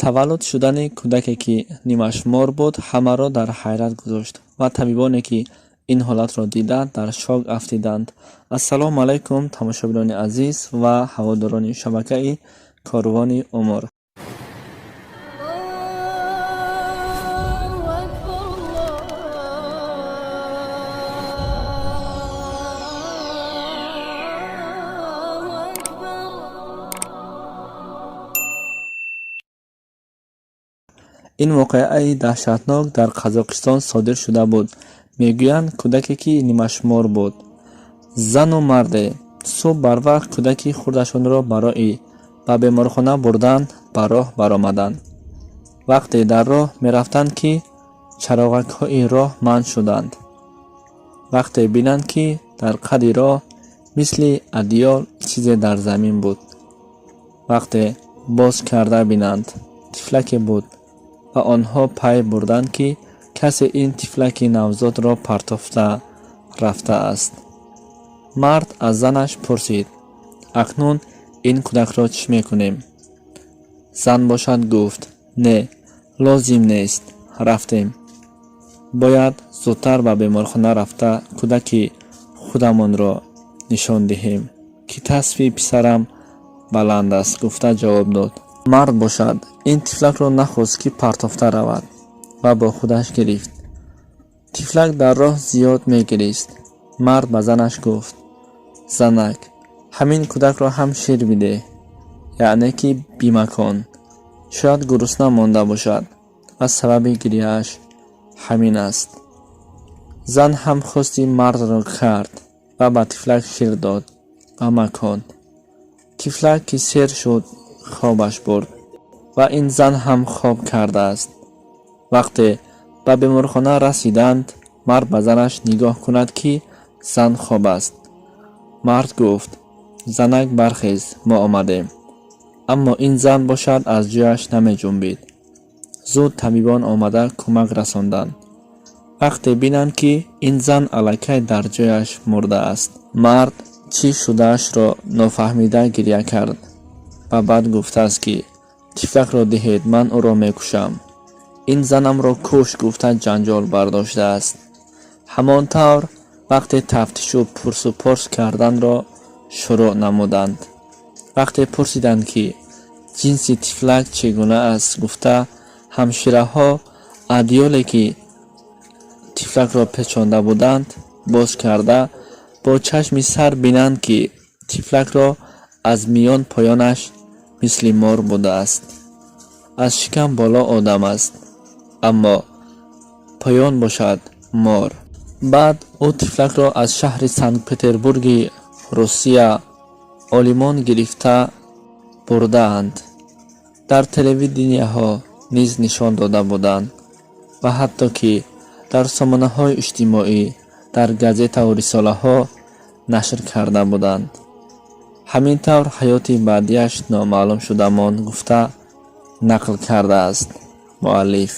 Таваллуд шудани кӯдаке, ки нимаш мор буд, ҳамаро дар ҳайрат гузошт ва табибоне, ки ин ҳолатро дида, дар шок афтиданд. Ассалому алайкум, тамошобинони азиз ва ҳаводорони шабакаи Корвони Умр. الله أكبر الله أكبر. Ин воқеаи даҳшатнок дар Қазоқистон содир шуда буд. Мегӯянд, кӯдаке, ки нимаш мор буд. Зану марде субҳ барвақт кӯдаки хурдашонро барои ба беморхона бурдан ба роҳ баромаданд. Вақте дар роҳ мерафтанд, ки чароғакҳои роҳ манъ шуданд. Вақте бинанд, ки дар қади роҳ мисли адёл чизе дар замин буд. Вақте боз карда бинанд, тифлаке буд ва онҳо пай бурданд, ки касе ин тифлаки навзодро партофта рафтааст. Мард аз занаш пурсид: «Акнун ин кӯдакро чӣ мекунем?» Зан бошад гуфт: «Не, лозим нест, рафтем, бояд зудтар ба беморхона рафта кӯдаки худамонро нишон диҳем, ки тасфи писарам баланд аст», гуфта ҷавоб дод. Мард бошад ин тифлакро нахост, ки партофта равад, ва бо худаш гирифт. Тифлак дар роҳ зиёд мегирист. Мард ба занаш гуфт: «Занак, ҳамин кӯдакро ҳам шир бидеҳ, яъне ки бимакон, шояд гурусна монда бошад ва сабаби гирияаш ҳамин аст». Зан ҳам хости мардро кард ва ба тифлак шир дод ва маконд. Тифлак ки сер шуд, хобаш бурд ва ин зан ҳам хоб кардааст. Вақте ба беморхона расиданд, мард ба занаш нигоҳ кунад, ки зан хоб аст. Мард гуфт: «Занак, бархез, мо омадем». Аммо ин зан бошад аз ҷояш намеҷунбид. Зуд табибон омада кӯмак расонданд. Вақте бинанд, ки ин зан аллакай дар ҷояш мурдааст. Мард чӣ шудаашро нофаҳмида гиря кард ва баъд гуфтааст, ки «Тифлакро диҳед, ман ӯро мекушам, ин занамро кушт», гуфта ҷанҷол бардоштааст. Ҳамон тавр вақте тафтишу пурсупорс карданро шурӯъ намуданд, вақте пурсиданд, ки ҷинси тифлак чӣ гуна аст гуфта, ҳамшираҳо адёле, ки тифлакро печонда буданд, боз карда бо чашми сар бинанд, ки тифлакро аз миён поёнаш мисли мор будааст. Аз шикам боло одам аст, аммо поён бошад мор. Баъд ӯ тифлакро аз шаҳри Санкт-Петербурги Русия олимон гирифта бурдаанд, дар телевиденияҳо низ нишон дода буданд ва ҳатто ки дар сомонаҳои иҷтимоӣ, дар газетаву рисолаҳо нашр карда буданд. Ҳамин тавр ҳаёти баъдиаш номаълум шуда монд, гуфта нақл кардааст муаллиф.